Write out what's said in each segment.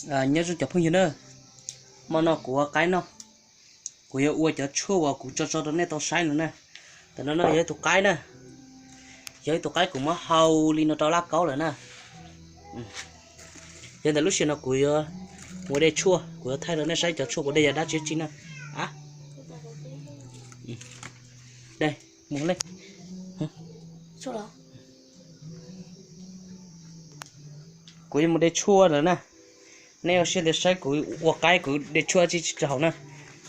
Nyob zoo cov phooj ywg na, hmo no kuv ua qaib noj, kuv yuav ua cov tshuaj uas kuv tso tso rau nej tau saib no na. Tam no no yog ib tug qaib na, yog ib tug qaib kuv muab hau li no rau laj kaub lawm na. Yog ntawm lub sij hawm no kuv yuav mus de tshuaj, kuv yuav thaij rau nej saib cov tshuaj kuv de yog dab tsi tsi na. Kuv yuav mus de tshuaj lawm na. Nej ua siab ntev saib kuv ua qaib kuv de tshuaj tsi tsi rau hauv na.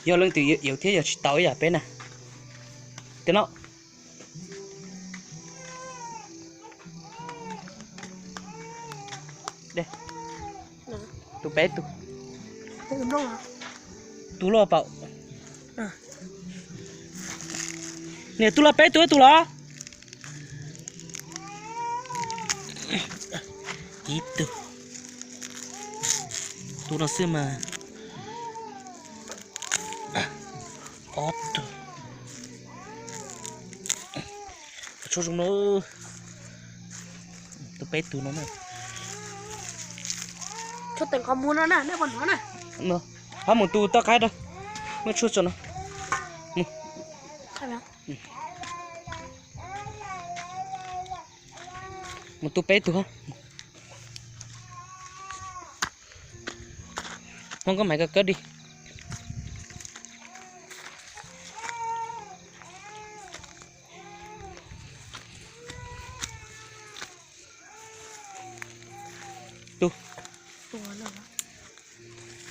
Yog leej twg yuav thiab yog tsis tau ib yam peb na. Tig no. Tus peb tug. Tus loj paum. Niam, tus loj peb tug ib tug los? Ib tug. Tus no xwb mas. Ob tug. Tshuaj zoo no. Tus peb tug no na. Tshuaj teem qhov muag no na, nej pom no na. Hab mus tu toj qaib rau. Muab tshuaj tso no. Mus tu peb tug. Hmoob koj maiv kawg kawg di. Tu,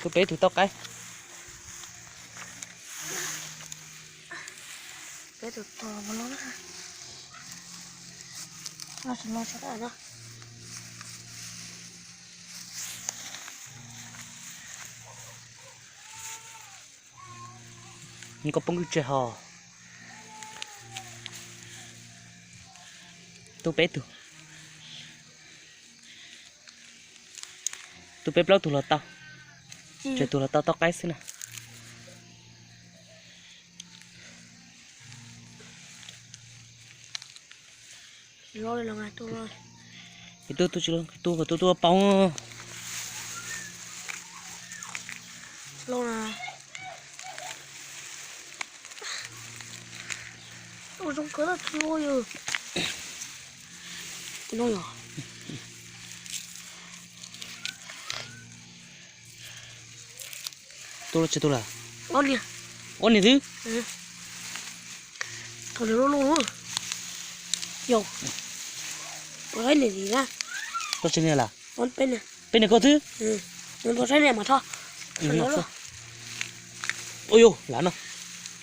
tu peb tug toj qaib. Koj poob kwj tseg hos. Tu peb tug. Tu peb plaub tug los tau. Tsawg tug los tau toj qaib xwb na. Tus tus tus tus poob. Zoo kawg tsis loj yog. Tus no yog. Tu los tsis tu lawm? Ob niag xwb. Thaum lub lub yog. Tus tsis niag lawm? Peb niag koj xwb. Ua yus lam no,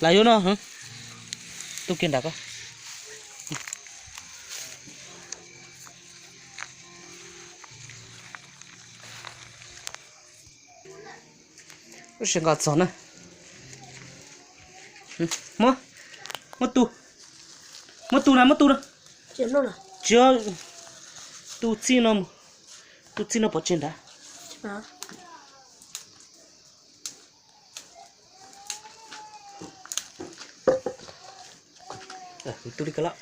lam yuav no, tu kiag nram koj. Lub sij hawm nkaus txog na. Muab, muab tu, muab tu na, muab tu na. Tsis, tu txij no, tu txij no pov tseg nrad. Tu li ko lawm.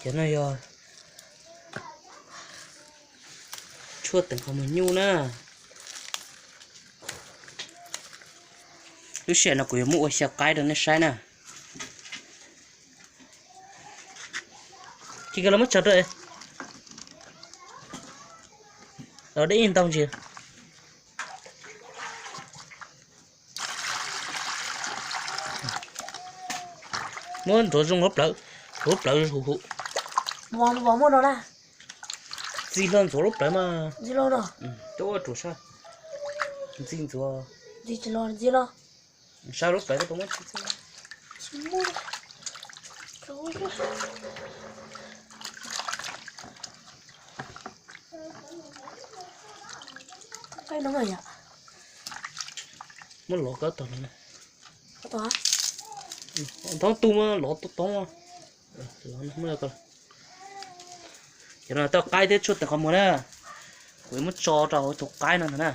Cov no yog tshuaj teem qhov muag nyuj na. Lub sij hawm no kuv yuav muab ua xyaw qaib rau nej saib na. Ces kawg los muab tso rau, los dej ntau ntsis. Muab ntxuav zoo lub plawv, ntxuav lub plawv huv huv. Ntxi hlo ntxuav lub plawv mas. Ntxi hlo no. Tuaj ua ruam sab. Ntxi ntxuav. Ntxi tsis hlo, ntxi hlo. Sab lub plawv koj puas muab txi txi. Muab lov koj tog no. Thoob tu mas lov tau toob. Cov no tau qaib thiab tshuaj teem qhov muag na. Kuv yuav muab tso rau tus qaib no ntag na.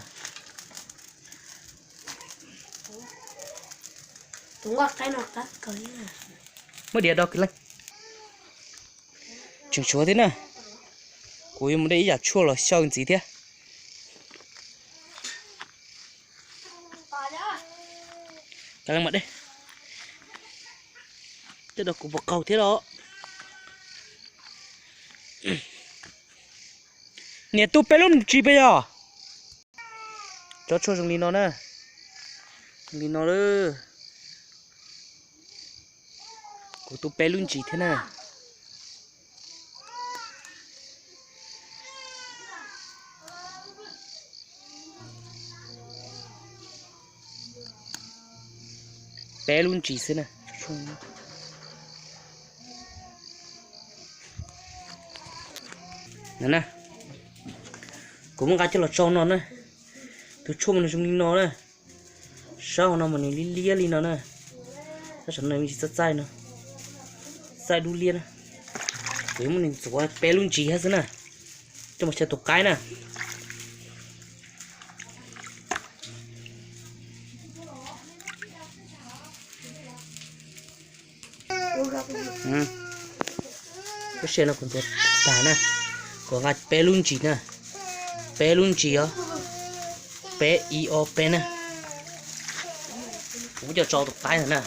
Muab diav do kwv leej. Tseem tshuav thiab na. Kuv yuav mus de ib yam tshuaj los xyaw ntxiv thiab. Tej no kuv puas qaug thiab los? Niam, tu peb lub ntsis peb yog. Cov tshuaj zoo li no na. Zoo li no lawm. Kuv tu peb lub ntsis thiab na. Peb lub ntsis xwb na. Kuv muab nqa coj los tsau no na. Tus tshuaj mas nws zoo li no na. Sab hauv no mas nws liab liab li no na. Sab saum no me ntsis txaij txaij no. Txaij dub liab na. Kuv yuav muab nws ntxuav peb lub ntsis thiab xwb na. Coj mus xyaw tus qaib na. Lub sij hawm no kuv ntxuav tag na, kuv nqa peb lub ntsis na, peb lub ntsis os, peb ib ob peb na, kuv muab coj tso tus qaib ntawd na.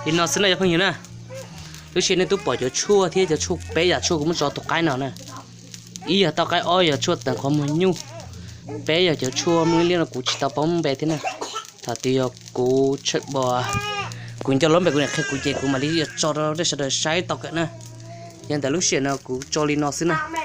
Li no xwb na cov phooj ywg na. Lub sij hawm nej twb pom cov tshuaj thiab cov tshuaj, peb yam tshuaj kuv muab tso tus qaib no na. Ib yog tauj qaib, ob yog tshuaj teem qhov muag nyuj, peb yog cov tshuaj muaj liab no kuv tsis tau paub npe thiab na. Thaum twg yog kuv tshawb, kuv nco lub npe kuv niam qhia kuv ces kuv mam li yuav tso rau nej sawv daws saib tau kawm na. Yog ntawm lub sij hawm no kuv tso li no xwb na.